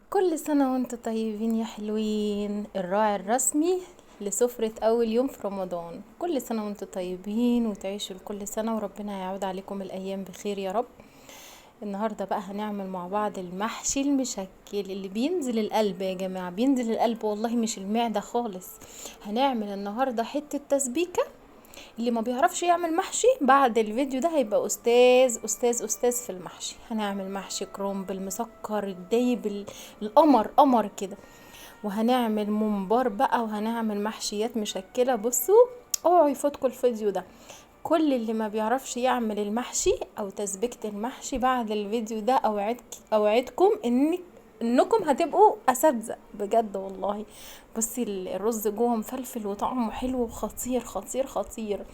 كل سنة وانتم طيبين يا حلوين. الراعي الرسمي لسفرة أول يوم في رمضان. كل سنة وانتم طيبين وتعيشوا لكل سنة، وربنا يعود عليكم الأيام بخير يا رب. النهاردة بقى هنعمل مع بعض المحشي المشكل اللي بينزل القلب يا جماعة، بينزل القلب والله، مش المعدة خالص. هنعمل النهاردة حتة تسبيكة. اللي ما بيعرفش يعمل محشي بعد الفيديو ده هيبقى استاذ استاذ استاذ في المحشي. هنعمل محشي كرنب المسكر الدايب القمر قمر كده، وهنعمل ممبار بقى، وهنعمل محشيات مشكلة. بصوا اوعوا يفوتكم الفيديو ده. كل اللي ما بيعرفش يعمل المحشي او تسبيكة المحشي بعد الفيديو ده اوعدكم انكم هتبقوا اساتذة بجد والله. بصي الرز جوه مفلفل وطعمه حلو وخطير خطير خطير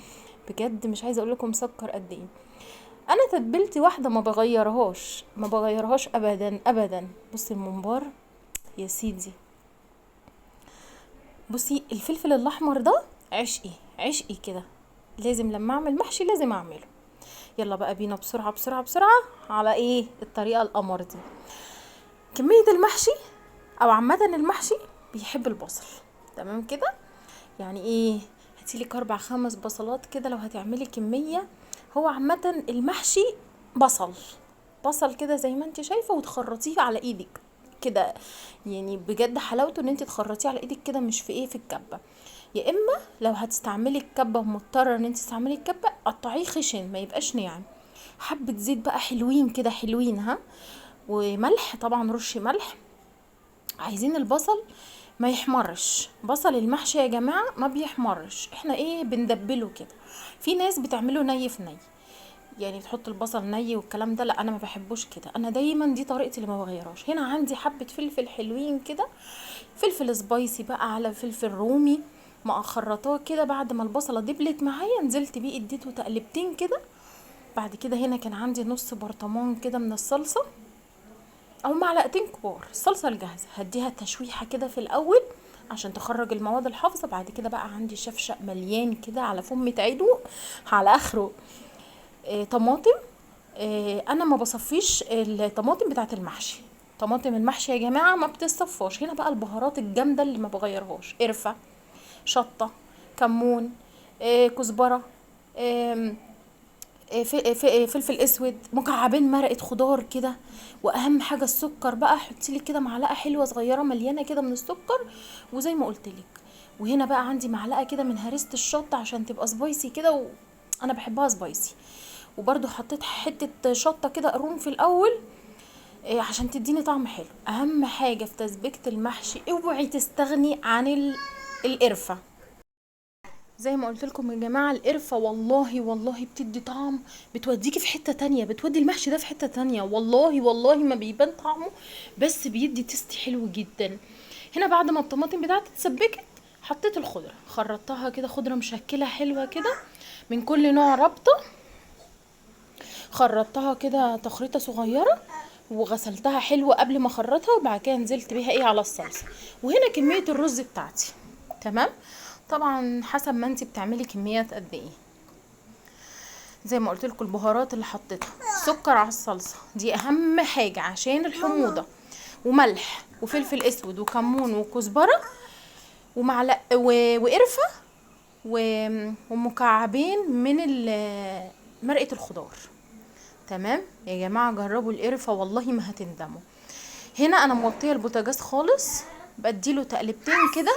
بجد، مش عايزه اقول لكم مسكر قد ايه. انا تتبيلتي واحدة ما بغيرهاش، ما بغيرهاش ابدا ابدا. بصي الممبار يا سيدي، بصي الفلفل الاحمر ده عشقي عشقي كده، لازم لما اعمل محشي لازم اعمله. يلا بقى بينا بسرعة بسرعة بسرعة على ايه الطريقة القمر دي. كمية المحشي او عامة المحشي بيحب البصل، تمام كده؟ يعني ايه، هاتيلك 4 5 بصلات كده لو هتعملي كمية. هو عامة المحشي بصل بصل كده زي ما انت شايفه، وتخرطيه على ايدك كده، يعني بجد حلاوته ان انت تخرطيه على ايدك كده، مش في ايه، في الكبه. يا اما لو هتستعملي الكبه ومضطره ان انت تستعملي الكبه، قطعية خشن ما يبقاش ناعم. حبه زيت بقى حلوين كده، حلوين ها، وملح طبعا، رشي ملح. عايزين البصل ما يحمرش، بصل المحشي يا جماعة ما بيحمرش، احنا ايه بندبله كده. في ناس بتعمله ني في ني، يعني بتحط البصل ني والكلام ده، لا انا ما بحبوش كده، انا دايما دي طريقتي اللي ما بغيرهاش. هنا عندي حبه فلفل حلوين كده، فلفل spicy بقى على فلفل رومي، ما اخرطاه كده. بعد ما البصله دبلت معايا نزلت بيه اديته تقلبتين كده. بعد كده هنا كان عندي نص برطمان كده من الصلصه او معلقتين كبار الصلصه الجاهزة، هديها تشويحه كده في الاول عشان تخرج المواد الحافظة. بعد كده بقى عندي شفشق مليان كده على فم عيده على اخره، طماطم. انا ما بصفيش الطماطم بتاعه المحشي، طماطم المحشي يا جماعة ما بتصفاش. هنا بقى البهارات الجامدة اللي ما بغيرهاش، قرفه، شطه، كمون، كزبره، فلفل اسود، مكعبين مرقه خضار كده، واهم حاجة السكر بقى، حطي لك كده معلقه حلوة صغيرة مليانة كده من السكر، وزي ما قلت لك. وهنا بقى عندي معلقه كده من هريسه الشطه عشان تبقى spicy كده، وانا بحبها spicy. وبرده حطيت حتة شطه كده قرون في الاول عشان تديني طعم حلو. اهم حاجة في تسبيكه المحشي اوعي تستغني عن القرفه. زي ما قلت لكم يا جماعة القرفه والله والله بتدي طعم، بتوديكي في حتة تانية، بتودي المحشي ده في حتة تانية والله والله ما بيبان طعمه، بس بيدي taste حلو جدا. هنا بعد ما الطماطم بتاعتي اتسبكت حطيت الخضرة، خرطتها كده خضرة مشكلة حلوة كده من كل نوع رابطه، خرطتها كده تخريطه صغيرة وغسلتها حلو قبل ما اخرطها، وبعد كده نزلت بيها ايه على الصلصه. وهنا كمية الرز بتاعتي، تمام؟ طبعا حسب ما انت بتعملي كميات قد ايه. زي ما قلت لكم البهارات اللي حطيتها، سكر على الصلصه دي اهم حاجة عشان الحموضة، وملح وفلفل اسود وكمون وكزبره ومعلق وقرفه ومكعبين من مرقه الخضار. تمام يا جماعة، جربوا القرفه والله ما هتندموا. هنا انا موطيه البوتاجاز خالص، بديله تقلبتين كده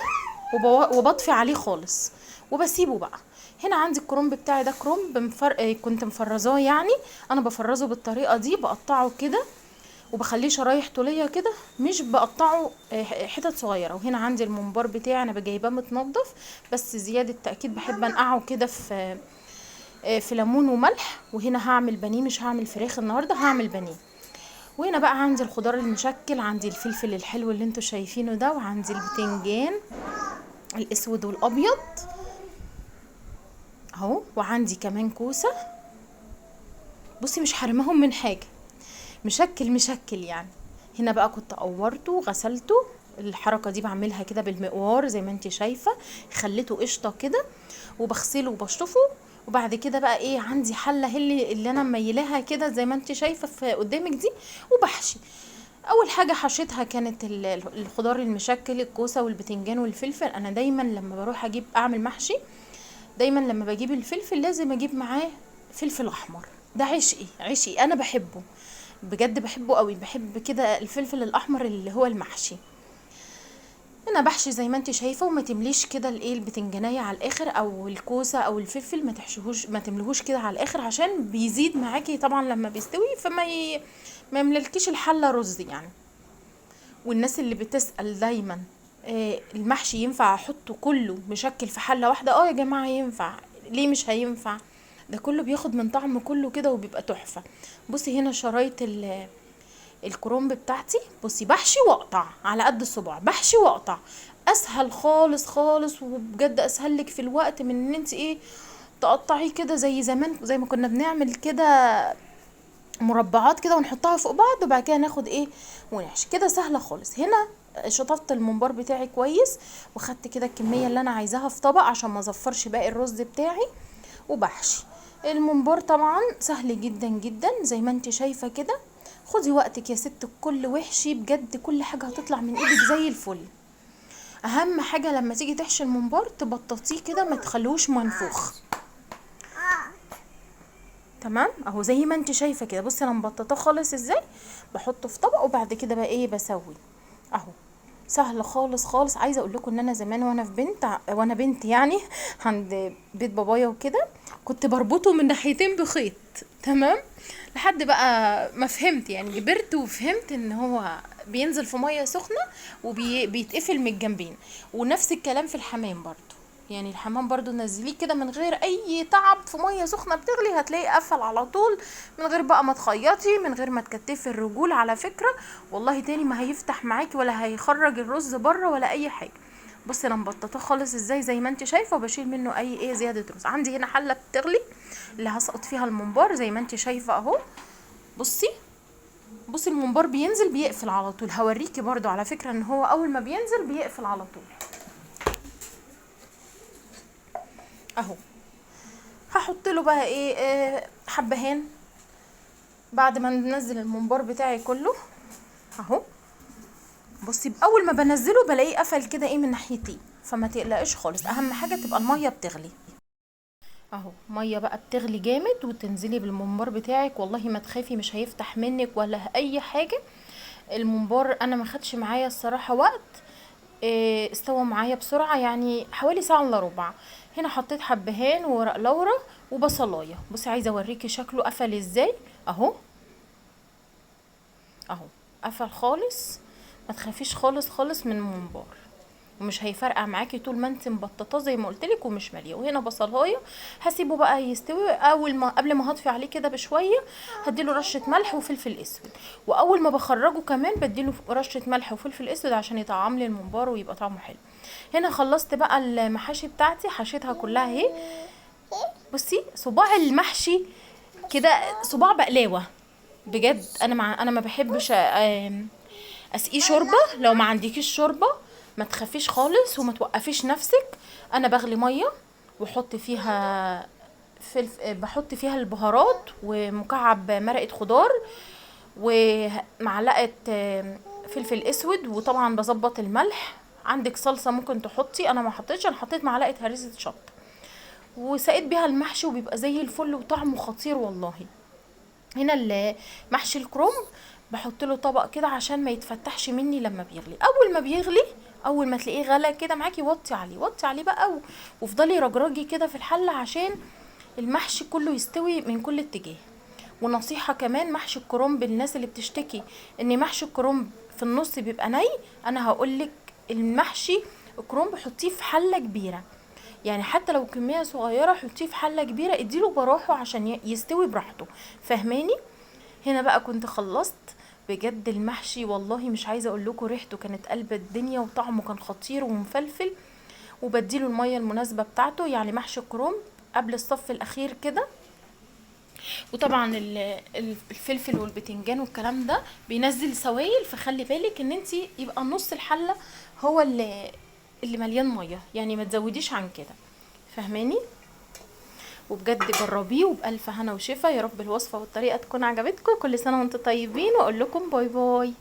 وبطفي عليه خالص وبسيبه بقى. هنا عندي الكرنب بتاعي ده، كرنب كنت مفرزاه، يعني انا بفرزه بالطريقة دي، بقطعه كده وبخليه شرايح طوليه كده، مش بقطعه حتت صغيرة. وهنا عندي الممبار بتاعي انا بجايباه متنضف، بس زيادة تاكيد بحب انقعه كده في ليمون وملح. وهنا هعمل بانيه، مش هعمل فراخ النهارده، هعمل بانيه. وهنا بقى عندي الخضار المشكل، عندي الفلفل الحلو اللي انتوا شايفينه ده، وعندي البتنجان الاسود والابيض اهو، وعندي كمان كوسة. بصي مش حرمهم من حاجة، مشكل مشكل يعني. هنا بقى كنت قورته وغسلته، الحركة دي بعملها كده بالمقوار زي ما انت شايفه، خليته قشطه كده، وبغسله وبشطفه. وبعد كده بقى ايه، عندي حله هي اللي انا مميلاها كده زي ما انت شايفه في قدامك دي، وبحشي. اول حاجة حشيتها كانت الخضار المشكل، الكوسه والبتنجان والفلفل. انا دايما لما بروح اجيب اعمل محشي، دايما لما بجيب الفلفل لازم اجيب معاه فلفل احمر، ده عشقي عشقي، انا بحبه بجد، بحبه قوي، بحب كده الفلفل الاحمر اللي هو المحشي. انا بحشي زي ما انت شايفه، وما تمليش كده الايه البتنجانيه على الاخر او الكوسه او الفلفل، ما تحشيهوش، ما تمليهوش كده على الاخر عشان بيزيد معاكي طبعا لما بيستوي، فما ما يملكيش الحلة رز يعني. والناس اللي بتسال دايما المحشي ينفع احطه كله مشكل في حله واحدة؟ يا جماعة ينفع، ليه مش هينفع؟ ده كله بياخد من طعم كله كده وبيبقى تحفة. بصي هنا شرايط الكرنب بتاعتي، بصي بحشي واقطع على قد الصباع، بحشي واقطع، اسهل خالص خالص، وبجد اسهل لك في الوقت من ان انت ايه تقطعيه كده زي زمان، زي ما كنا بنعمل كده مربعات كده ونحطها فوق بعض وبعد كده ناخد ايه ونحشي كده، سهلة خالص. هنا شطفت الممبار بتاعي كويس وخدت كده الكمية اللي انا عايزاها في طبق عشان ما ازفرش باقي الرز بتاعي، وبحشي الممبار. طبعا سهل جدا جدا زي ما انت شايفه كده، خدي وقتك يا ست الكل وحشي، بجد كل حاجة هتطلع من ايدك زي الفل. اهم حاجة لما تيجي تحشي الممبار تبططيه كده، ما تخلوش منفوخ، تمام؟ اهو زي ما انت شايفه كده. بصي انا مبططاه خالص ازاي، بحطه في طبق وبعد كده بقى ايه بسوي اهو، سهل خالص خالص. عايزه اقول لكم ان انا زمان وانا في بنت، وانا بنت يعني عند بيت بابايا وكده، كنت بربطه من ناحيتين بخيط، تمام؟ لحد بقى ما فهمت يعني، كبرت وفهمت ان هو بينزل في مية سخنة وبيتقفل من الجنبين. ونفس الكلام في الحمام برضو، يعني الحمام برضو نزليه كده من غير اي تعب في مية سخنة بتغلي، هتلاقيه قفل على طول من غير بقى ما تخيطي، من غير ما تكتفي الرجول. على فكرة والله تاني ما هيفتح معاكي ولا هيخرج الرز بره ولا اي حاجة. بصي انا مبططاه خالص ازاي زي ما انت شايفه، وبشيل منه اي ايه زيادة رز. عندي هنا حله بتغلي اللي هسقط فيها الممبار زي ما انت شايفه اهو. بصي بصي الممبار بينزل بيقفل على طول، هوريكي برضو على فكرة ان هو اول ما بينزل بيقفل على طول اهو. هحط له بقى ايه حبهان بعد ما ننزل الممبار بتاعي كله اهو. بصي اول ما بنزله بلاقيه قفل كده ايه من ناحيتين، فما تقلقش خالص. اهم حاجة تبقى المية بتغلي اهو، مية بقى بتغلي جامد، وتنزلي بالممبار بتاعك، والله ما تخافي مش هيفتح منك ولا اي حاجة. الممبار انا ما خدش معايا الصراحة وقت، استوى معايا بسرعة، يعني حوالي ساعة الا ربع. هنا حطيت حبهان وورق لورا وبصلايه. بصي عايزه اوريكي شكله قفل ازاي اهو، اهو قفل خالص، ما تخافيش خالص خالص من الممبار، ومش هيفرقع معاكي طول ما انت مبططاه زي ما قلتلك ومش ماليه. وهنا بصلايه هسيبه بقى يستوي، اول ما قبل ما هطفي عليه كده بشوية هديله رشه ملح وفلفل اسود، واول ما بخرجه كمان بديله رشه ملح وفلفل اسود عشان يطعم لي الممبار ويبقى طعمه حلو. هنا خلصت بقى المحاشي بتاعتي، حشيتها كلها اهي. بصي صباع المحشي كده صباع بقلاوه بجد. انا ما بحبش اسقيه شوربة. لو ما عندكيش شوربة ما تخافيش خالص وما توقفيش نفسك. انا بغلي مية واحط فيها بحط فيها البهارات ومكعب مرقه خضار ومعلقة فلفل اسود، وطبعا بظبط الملح. عندك صلصه ممكن تحطي، انا ما حطيتش، انا حطيت معلقه هريسه شطه وسقيت بيها المحشي، وبيبقى زي الفل وطعمه خطير والله. هنا المحشي الكرنب بحط له طبق كده عشان ما يتفتحش مني لما بيغلي. اول ما بيغلي، اول ما تلاقيه غلى كده معاكي، وطي عليه، وطي عليه بقى، وافضلي رجرجي كده في الحلة عشان المحشي كله يستوي من كل اتجاه. ونصيحة كمان، محشي الكرنب الناس اللي بتشتكي ان محشي الكرنب في النص بيبقى ني، انا هقولك المحشي الكرنب حطيه في حله كبيرة، يعني حتى لو كمية صغيرة حطيه في حله كبيرة، اديله براحة عشان يستوي براحته، فاهماني؟ هنا بقى كنت خلصت بجد المحشي، والله مش عايزه اقول لكم ريحته كانت قلب الدنيا وطعمه كان خطير ومفلفل. وبديله المية المناسبة بتاعته، يعني محشي الكرنب قبل الصف الاخير كده. وطبعا الفلفل والبتنجان والكلام ده بينزل سوائل، فخلي بالك ان انت يبقى نص الحلة هو اللي مليان مية، يعني ما تزوديش عن كده، فاهماني؟ وبجد جربيه وبألف هنا وشفا. يا رب الوصفة والطريقة تكون عجبتكم. كل سنة وانتم طيبين، واقول لكم bye bye.